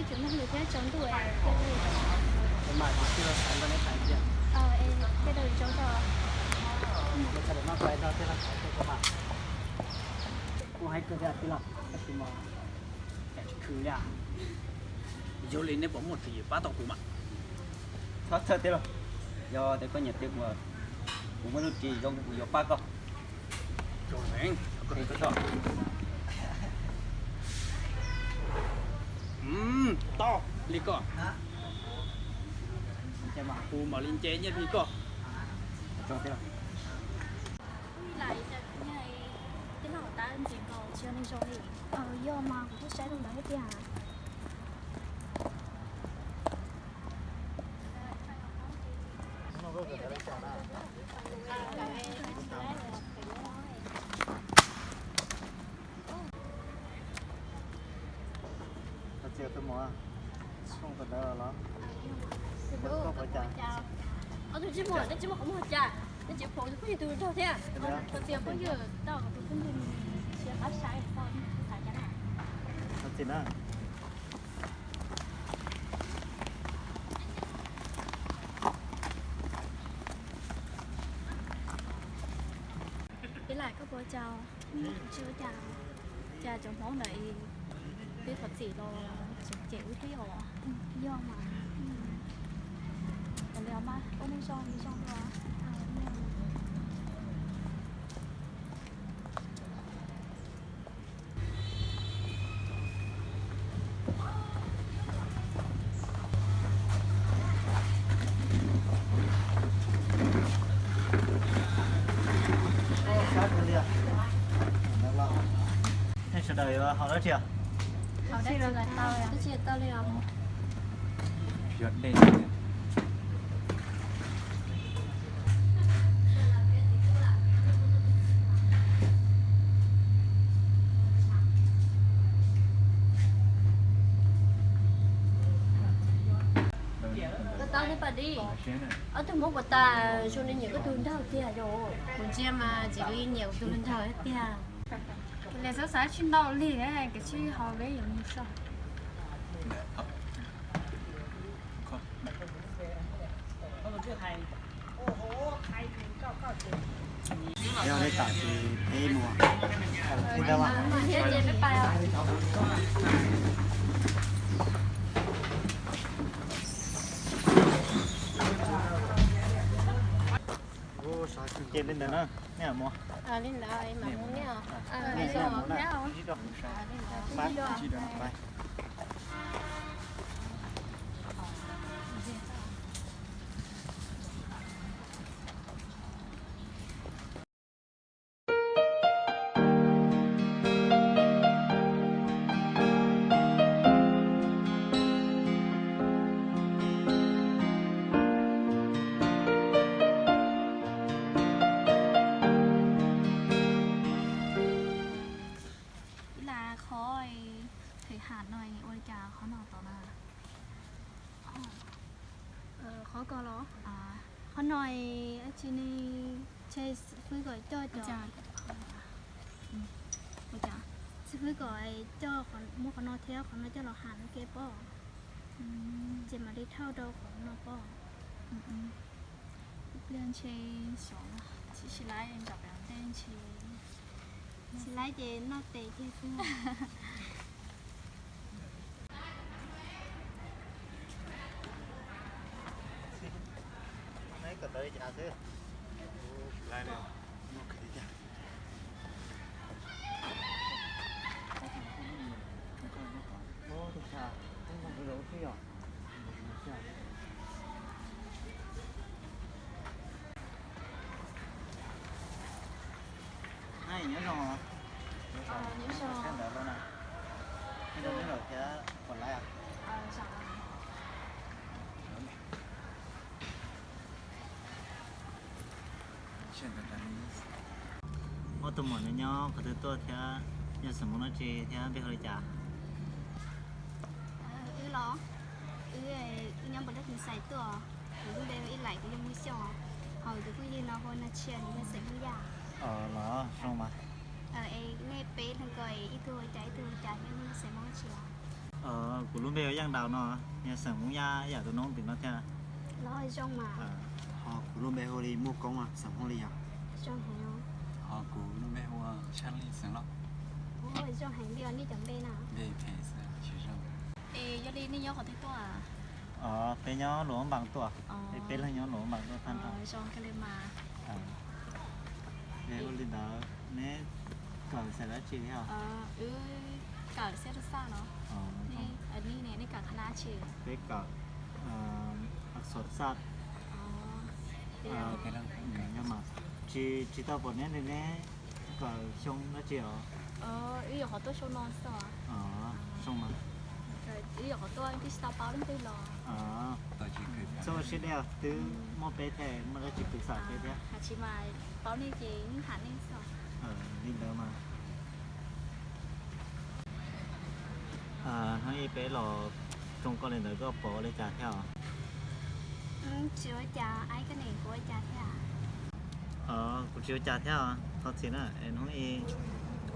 Tsaus ntuj thiab tsaus ntuj es thiaj li. Mas tsis txhob xav nrog neb tham tiag. Thiab rau zoo tso. Neb txhob noj koj noj thiab no xav kuv hais kawg tiag tij laug, tab sis mas cas tsis khwv li. Yog li neb puas muaj tswv yim pab tau kuv mas? Txhob txhawj tij laug, yog tias koj nyiam tis kuv, kuv muaj lub tswv yim zoo kuv yuav pab koj. Tau li koj, kuv mam li nce nyiaj li koj. Yog mas kuv twb saib rau ntawd tiag. Txiv tus muam, tshooj tom ntawd los? Koj pom cas? Ob tug tsis muaj, nej tsis muaj qhov muag cas? Nej tsis pom kuj yog tus nraug thiab. Txiv phooj ywg tau tus phooj ywg siav qab sai, txiv na. Ib lam koj puas cas? Tsis ua cas, cas cov Hmoob ntawd peb qhov txim los tseem cem wb thiab os. Yog mas. Ua li mas ua neej zoo zoo dua. Nej sawv daws yuav haus dab tsi? Haus dab tsi los tau, twb tsis tau li os. Koj tau thiab pas di. Ob tug Hmoob puas tas zoo li nyiam koj tus nraug tiag yom? Kuv ntsia mas tsis li nyiam kuv tus nraug tiag. Kuv li xav xav tsis ntau li, kav tsij ho peb yuav mus so. Yog li tam sis peb mus, peb ntawd mas. Ces li ntawd na, nej mus. Li ntawd mas mus nej os. Sib rau. Ib lam qhov thwm ham no ua li cas qhov no tom na? Qhov ko los? Qhov no tsis ne, ntshe xib fwb kom coj cov, ua cas xib fwb kom coj muab qhov no thiab qhov no coj los ham no ke pob, ces mam li thauj rau qhov no pob. Ib pliag ntshe xyov, tsis sib laib nram pem ntej ntshe. Tsis laib ces noj tes kiag xwb. Nyob zoo, nyob zoo, sab ntawd los na, nyob zoo thiab puas laib? Ob tug muam nws nyob qhov twg tuaj thiab yog xeem Hmoob dab tsi thiab npe hu li cas? Wb los, wb, wb nyob npam laj tsis xais tuaj, kuv lub npe hu Ib Laim, kuv yog Hmoob Xyooj, ho tus phooj ywg no hu Naj Tshiab, nws yog xeem Hmoob Yaj. Los zoo mas. Es nej peb leeg ko ib tug ua cas ib tug ua cas, nej yog xeem Hmoob dab tsi os? Kuv lub npe hu Yaj Daus no, yog xeem Hmoob Yaj ib yam tus noob tim no thiab. Ho kuv lub npe hu li Muaj Koob, xeem Hmoob li yog. Ho kuv lub npe hu Tshaj Li, xeem Lauj. Npe phem xwb, tsis zoo. Es yog li nej nyob qhov twg tuaj? Peb nyob Luam Npas tuaj, peb leeg nyob Luam Npas tuaj thaj no. Zoo kawg li mas. Ua li ntawd neb kawm xav dab tsi thiab? Wb kawm xab rau xaj no. Nej kawm khab nab tsi? Peb kawm xov xaj. Tsis, tsis tau pom neb li, neb kawm xyoo dab tsi os? Wb nyuam qhuav tuaj xyoo no xwb. Xyoo mas wb nyuam qhuav tuaj, twb tsis tau paub leej twg los. Txhob ua siab deb, twb muaj peb thiab, muaj dab tsi kuv xam peb thiab. Hais tsis mas paub nej ces yeej tham nej xwb. Li ntawd mas. Hnub ib peb los rooj koj li ntawd koj puas ua li cas thiab os? Tsis ua cas, aib koj ne, kuv ua cas thiab? Kuv tsis ua cas thiab, thov txim na, es hnub ib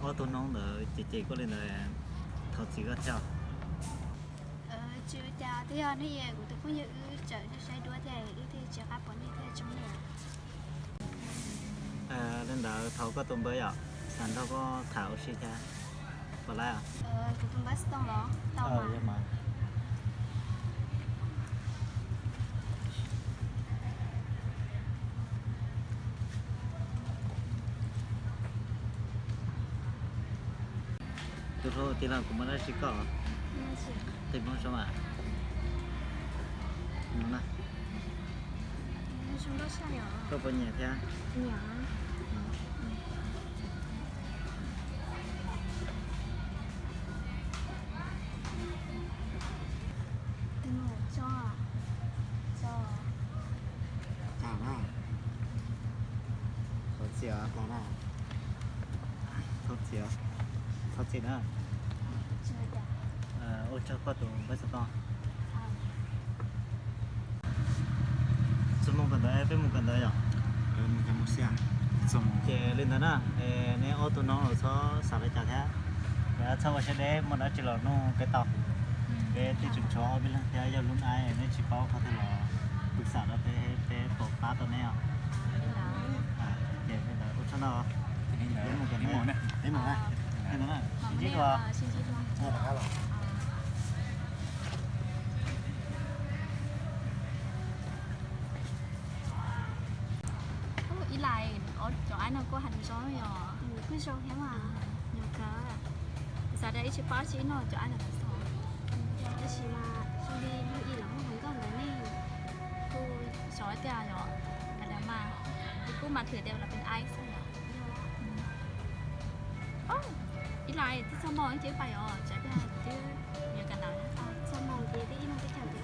ob tug noob ntawd ces ces koj li ntawd, thov txim koj thiab. Tsis ua cas, twb yog hnub ib kuv tus phooj ywg wb tseem saib duab thiab wb thiaj tsis qab pom nej thiab tsoo nej. Li ntawd thov koj tus npawb yom, xav nrog koj tham ua si thiab, puas laib? Kuv tus npawb Stone los tau mas. Tus hluas, tig los kuv muaj dab tsi koj. Qi Hmoob zoo mas. Koj puas nyiam thiab? Thov txim, thov txim, thov txim na. Ua tsaug koj tus npawb xov tooj. Txog mus kawm ntawv, peb mus kawm ntawv yom. Ces li ntawd na, neb ob tug noob los txhob xav li cas thiab, txhob ua siab deb, muaj dab tsi los nug peb tau. Peb twb tseem tshuav ob peb leeg thiab, yog lub hnub neb tsis paub qhov twg los pw xam rau peb, peb puas pab tau neb os. Ces li ntawd ua tsaug ntau. Peb mus kawm ntawv, peb mus na, sib ntsib dua. Ib lais cov aib no kuj hais zoo yom. Kuj zoo thiab mas. Yog kawg, xav tias ib tsis paub tsis ib no cov aib no xwb. Tab sis mas zoo li yus ib los muaj hluas nkauj ntawd ne, kuj xyov tias yog, kav liam mas, kuv kuj mam thwm tias lawv pheej aib xwb yom. Ib lais twb txog hmo ces pais os, tsam tias twb yuav kawm ntawv. Txog hmo ces peb ib leeg peb caug ces.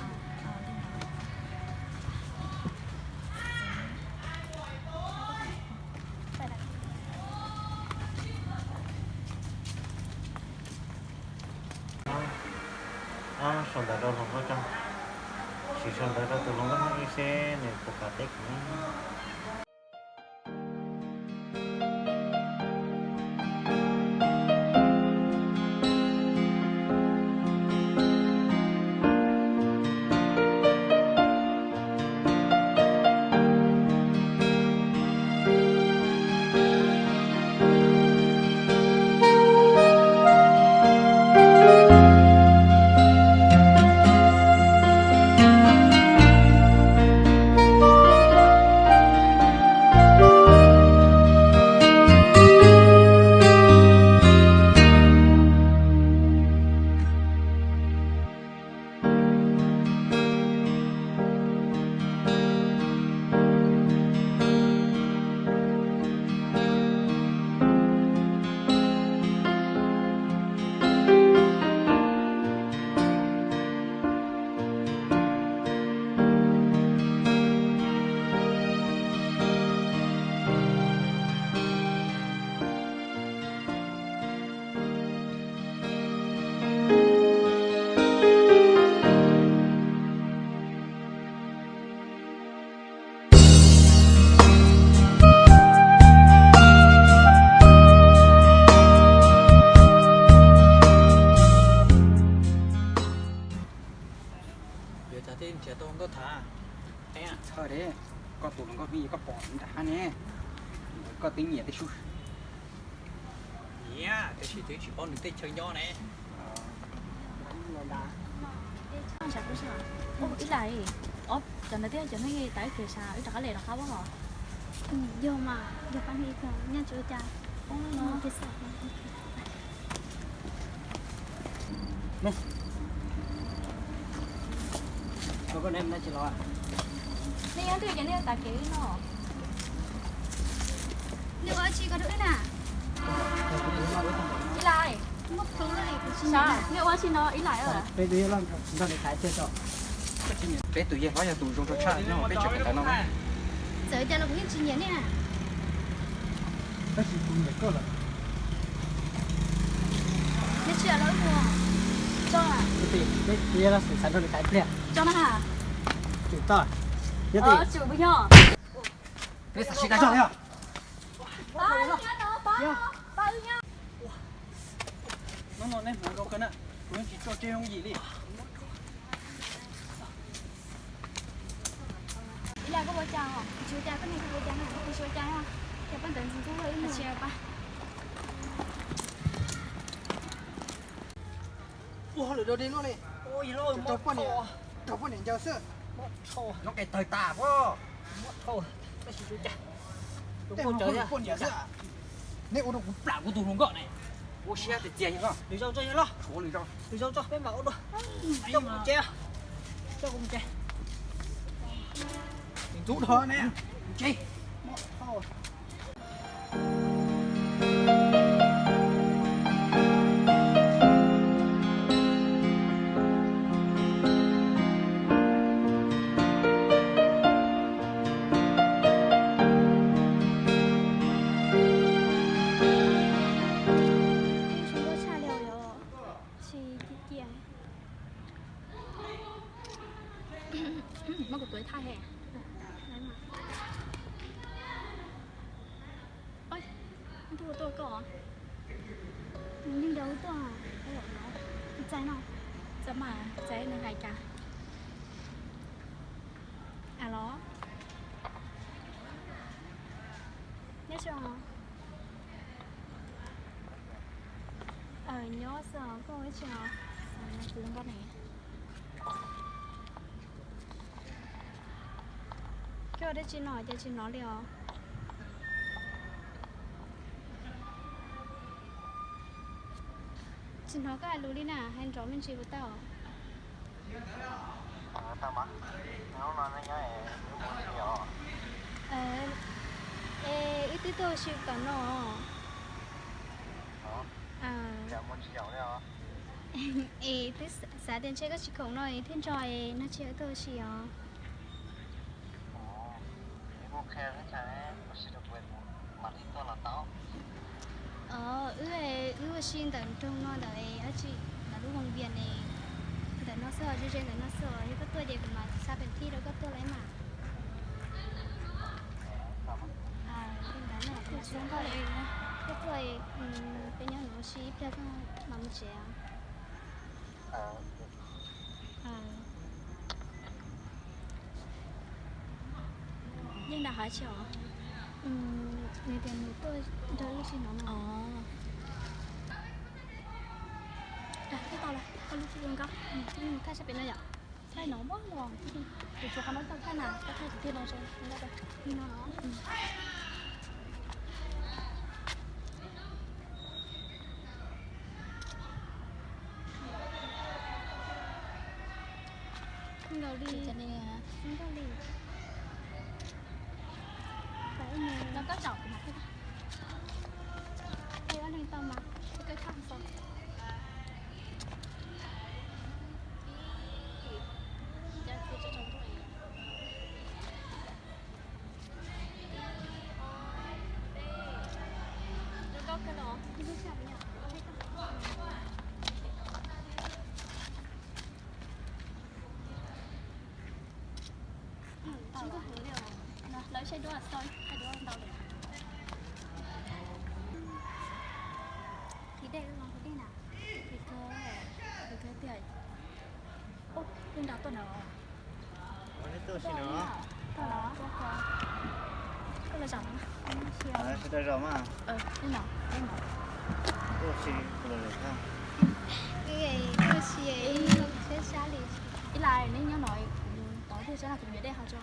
Sau ntawv rau hluas nkauj tso, sim sau ntawv rau tus hluas nkauj no seb nws puas kam teb kuv. Niam tej sub, niam tej sub twb tsis paub nws tej chaw nyob ne. Ib Lais, ob cov ntawd twb yog cov neeg tas wb khiav sav, wb rov qab los rov qab ua hos. Yog mas, yog pab neeg ib tug nyob tsis ua cas. Nej nyob twg ces nej tas kev wb no. Nej ua dab tsi ko rau wb na? Ib Lais, nej ua dab tsi no Ib Lais? Peb tus yawg hlob nrog nws tais tiag tso. Peb tus yawg hlob yog tus zoo tshaj no, peb tsis pom tau no. Txawm cas los kuv yeej tsis nyiam nej na. Tab sis kuv nyiam koj lawm. Nej tsis los wb mus tso. Peb tus yawg hlob xav nrog nws tais pliag tso na. Tsum toj. Tsum puas yog? Peb xav sib tais zog yog. Hnub no nej hmoov zoo kawg na, kuv yeej tsis tso tseg yooj yim li. Ib Lais, koj ua cas os? Kuv tsis ua cas, koj niam kuv ua cas na? Kuv tsis ua cas os. Ces pab ntawd ntxub ntxub ib mus. Ua hauj lwm dog dig luaj li. Raug poj niam, raug poj niam ncaws xwb. Nyob qis tawg tas pob. Tej hauj lwm poj niam xwb. Neb ua rau kuv plam kuv tus hluas nkauj ne. Ua siab tiag tiag yog. Lwm zaus tso yog los. Tshuav lwm zaus. Lwm zaus tso peb mam ua dua. Coj kuv mus tsev. Coj kuv mus tsev. Ntxub dhau ne. Mus tsev. Tsis ua tshaj li os, tsis cia cia. Muab kuv tuav ib thaj he. Ib tug tuaj koj. Nws yeej nrog wb tuaj, txais no, txais mas txais nws hais cas. Aw los, nyob tsis os? Aw nyob xwb os, koj ua dab tsi os? Kuv zoo nkauj ne. Koj ua dab tsi no ces tsis hnov li os? Tsis hnov koj hais lus li na, hais nrov me ntsis puas tau? Es wb twb tuaj ua si tom no. Es twb xav tias ntshe koj tsis khoom no es thiaj nrog es no tsis yog wb tuaj ua si os. Os, wb, wb ua si ntawm nroog no ntawm es dab tsi ntawm lub voos vias ne, ntawm no xwb os, ze ze ntawm no xwb os, yog koj tuaj ces kuv mam xa peem thib rau koj tuaj lauj mas. Li ntawd no kuv zoo nkauj li, koj tuaj peb nyob ua si ib pliag koj mam mus tsev os. Yeej nrog hais tsis os? Nws tias nws tuaj nrog wb si no no. Tau lawm, koj lub txij zoo nkauj. Thaij sab pem no yom? Thaij no muab los, kuv tshuav qhov no tau thaij na, koj thaij tiag no zoo. Li no los. Nkaus li, nkaus li. Los koj zaum kuv mam thaij. Thaij ob leeg tau mas, koj thaij xwb. Lawv saib duab, saib duab ntau lawm. Tiv dej los tiv dej na. Tiv kawg, tiv kawg tiag. Ub, twb nrog tuaj no. Koj los zaum no. Sawv daws zaum mas. Ua si, ua si, siab sab li. Ib lais neb nyob no, kuv mus tod thiaj sab no kuv yuav dej haus tso.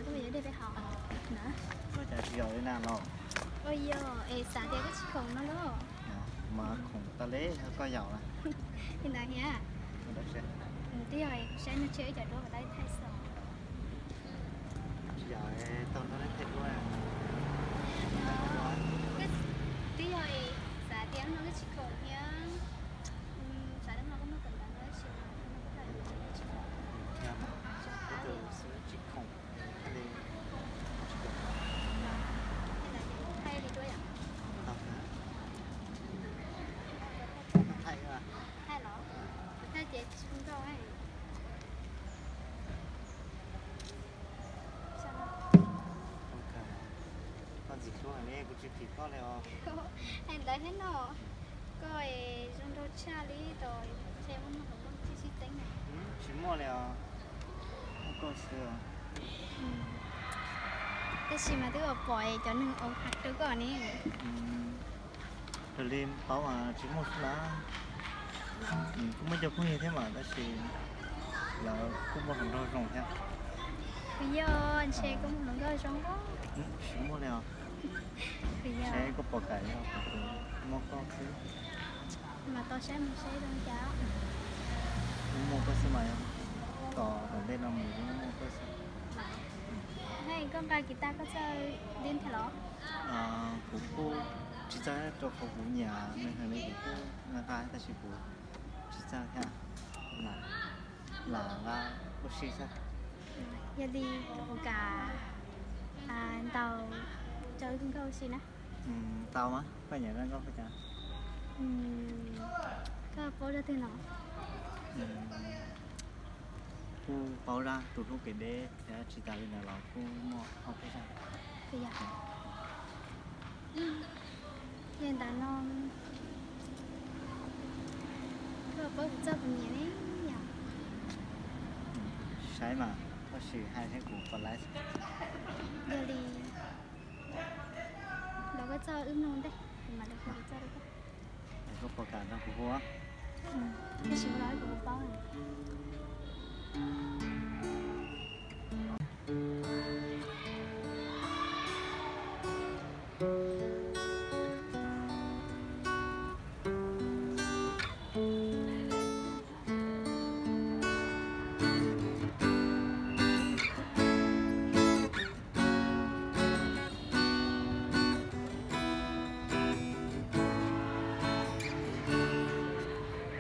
Kuv yuav dej peb haus. Koj cas tsis yaum li na los? Ua yog es xav tias koj tsis khoom no los? Mas khoom tas li, koj yaum na. Li ntawd thiab. Twb yog saib nej tshiab ib co duab puas tau thaij xwb. Tsis yaum, tau nrog nej thaij duab. Twb yog xav tias no koj tsis khoom thiab, xav tias no koj muaj kawm ntawv no tab sis no koj tsis khoom. Tsis khoom. Thaij li duab yom. Thaij los? Thaij ces tsis zoo nkauj. Koj ntxim hlub heev li, kuv tsis phim koj li os. Hais ntawd thiab no, koj zoo nraug tshaj li tos ntshe muaj muaj hluas nkauj sib txeeb na. Tsis muaj li os, muaj koj xwb os. Tab sis mas twb pom cov neeg ua hav rau koj ne. Raws li paub mas tsis muaj xwb na. Kuj muaj cov phooj ywg thiab mas tab sis lawv kuj muaj hluas nraug zoo thiab. Kuv yog ntshe kuj muaj hluas nkauj zoo. Tsis muaj li os. Kuv yog. Seb koj puas kam yog kuv tus muaj koj xwb. Mas tau saib mus saib zoo cas. Kuv muaj koj xwb mas, tom tom ntej no mus kuv muaj koj xwb. Hej, koj nqa kiv tas koj txawj li nthe los? Kuv kuj tsis txawj rau qhov kuv nyiam nws heev li kuv kuj nqa nqa tab sis kuv tsis txawj thiab. Lam nqa ua si xwb. Yog li kuv kam ntaus rau nkauj ua si na. Tau mas, koj nyiam nkauj koj cas. Koj paub zaj twg no? Kuj paub zaj tus hlub kev deb thiab tsis tas li ntawd los kuj muaj ob peb zaj. Li ntawd no, koj paub kuv txoj kuv nyiam ne yom. Saib mas, koj sim hais thiab kuv pom laiv. Yog li, los koj txoj wb mloog ntej, kuv mam li hu kuv txoj rau koj. Es koj puas kam nrog kuv hu? Tab sis hu los kuv paub.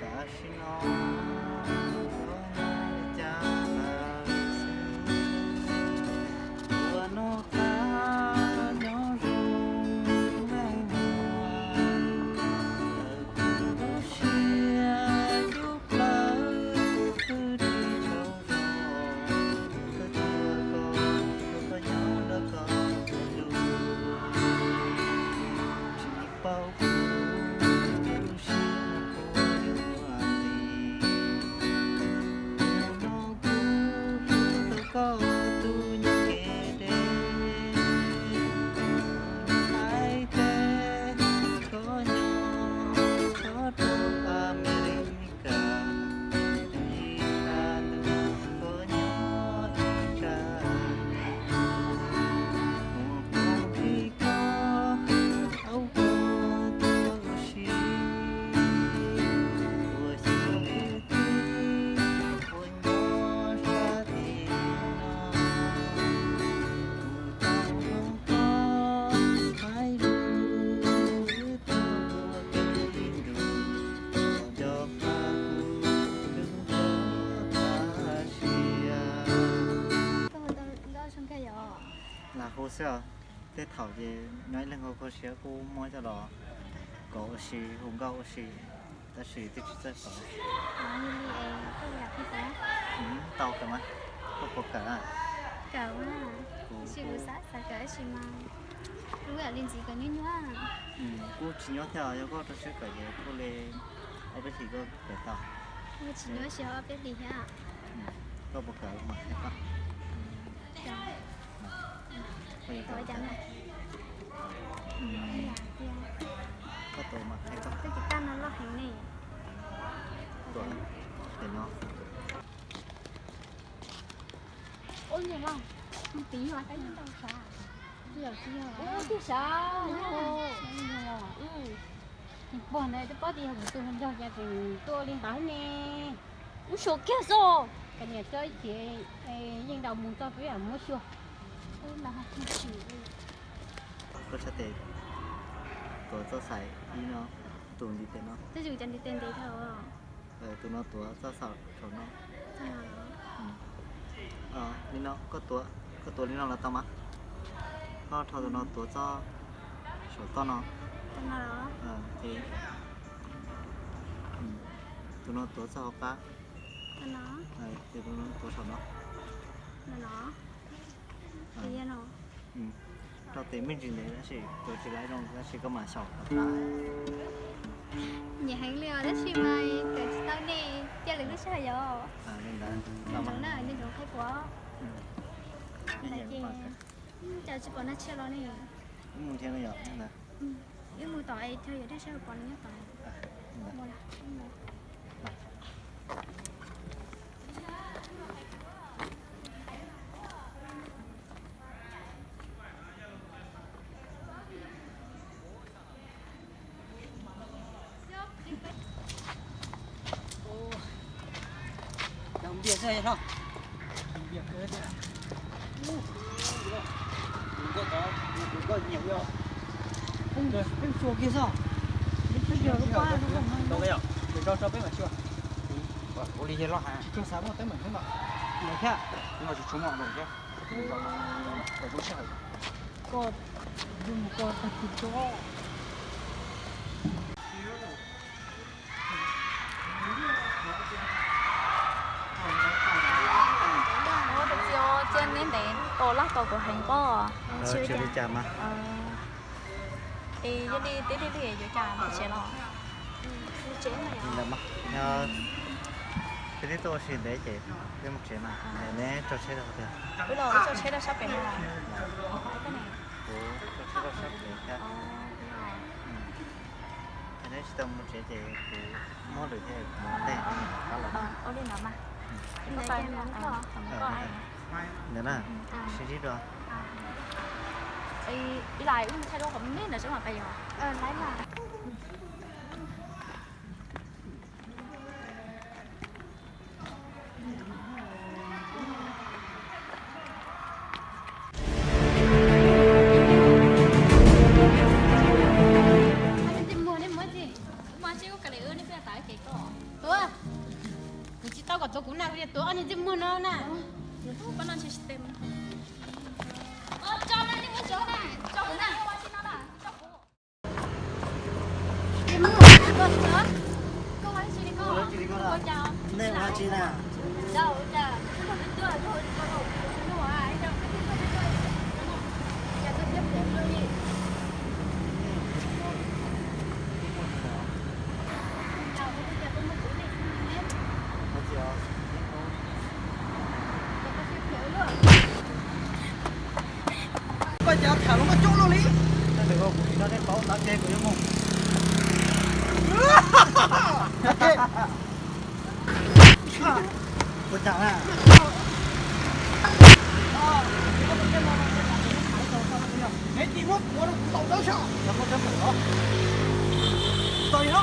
Tam sim no koj nyob li cas lawm xwb? Ua noj qab nyob zoo meej muag, lawv kuj lub siab dub plaws, twb tsis tshua zoo, koj tuaj koj, koj nyob nrog koj lub, tsis paub kuv lub siab puas yuav li. Hnub no kuv hlub tau koj tus nyuam kev deb, hais tias koj nyob txhob rau Amelikas, ib sab ntuj koj nyob ib sab, mus poob nrhiav koj, aub koj tuaj ua si, ua xyem kwv tij uas nyob sab tim no, kuv tau mloog koj hais lus, wb tuaj ua ke ib ntus, nco qab kuv tus koj tas siab. Koj hu tau nkauj zoo kawg yom? Lam hu xwb os. Tej thaum ces nyob ib leeg kho kho siab kuj muab coj los kov ua si, hu nkauj ua si, tab sis twb tsis txawj kov. Tau kawg mas, koj puas kawm? Kawm, tab sis kuv xav xav kawm tab sis mas kuv yam li ntxiv kawm nyuaj nyuaj. Kuj tsis nyuaj thiab, yog koj rau siab kawm ces kuj li ob peb hlis koj kawm tau. Kuj tsis nyuaj siab ob peb hlis thiab. Koj puas kawm mas qhia koj. Tau cas na. Koj tuav mas qhia koj. Koj tus kab no loj heev ne. Tuav pem no. Ub, niam laus, mus tiv yog kab yeej tau sav. Tsis yog, tsis yog. Ub, tsis sav. Pog ntawd twb paub tias yog kuv tus hluas nraug ces tseem tuaj li ntawd ne. Ub, suav kiag xwb. Koj niam txawj ces yeej daus mus txog peb yam muab xyuas. Koj sab tes tuav txoj xaim ib no, tus ntiv tes no. Tus no tuav txoj xaim saum no. Li no, koj tuav li no los tau mas. Koj rho tus no tuav txoj saum toj no. Tus no tuav txoj hauv qab. Ces tus no tuav saum no. Rau tes me ntsis ntev tab sis tuav tsis laib zoo tab sis koj mam xyaum kom tag. Nyiam heev li os tab sis mas kawm tsis tau ne, cia lwm lub sij hawm yom. Li ntawd, li ntawd na, nco ntsoov qhia kuv. Cas tsis pom Nag Tshiab los ne? Wb mus thiab no yom. Wb mus tom es yog dab tsi pom nws nyob tom. Npias xwb no. Npias kawg thiab. Nkauj tod, nkauj nyiam yog. Peb tsuas kiag xwb. Peb tsuas kiag. Tau yom, tso tso peb mam tsuas. Ua li yog loj heev. Tsuas xav muaj teeb meem heev mas. Ntawd thiab. Ntawd thiab. Koj, koj tag kis tso. Ua tus txiv cia neb ntev tos laj tos kuv heev pob. Tsis ua li cas mas. Es yog li tib li yuav cas mus tsev los? Yog peb twb tuaj ua si ntev ces peb mus tsev mas, neb tso tsheb rau tiag. Wb los wb tso tsheb rau sab pem no. Kuv tso tsheb rau sab pem thiab. Neb tsis tau mus tsev ces kuv muab lwm thiab kuv mus ntej qab los. Ua li ntawd mas. Ntawd na, sib ntsib dua. Ib lais wb mus thaij duab qhov me me ntawd tsob mas pais yog. Kuv tsis tau kom tuav kuv na, kuv yuav tuav ob niag ntsej muag no na. Nej ua dab tsi na? Koj cas tham los koj coob luaj li. Kuv tsis nrog nej paub, tab sis kuv yuav mus. Ua cas na? Neb cia muab kuv rau kuv tau dawb sab. Tau li no.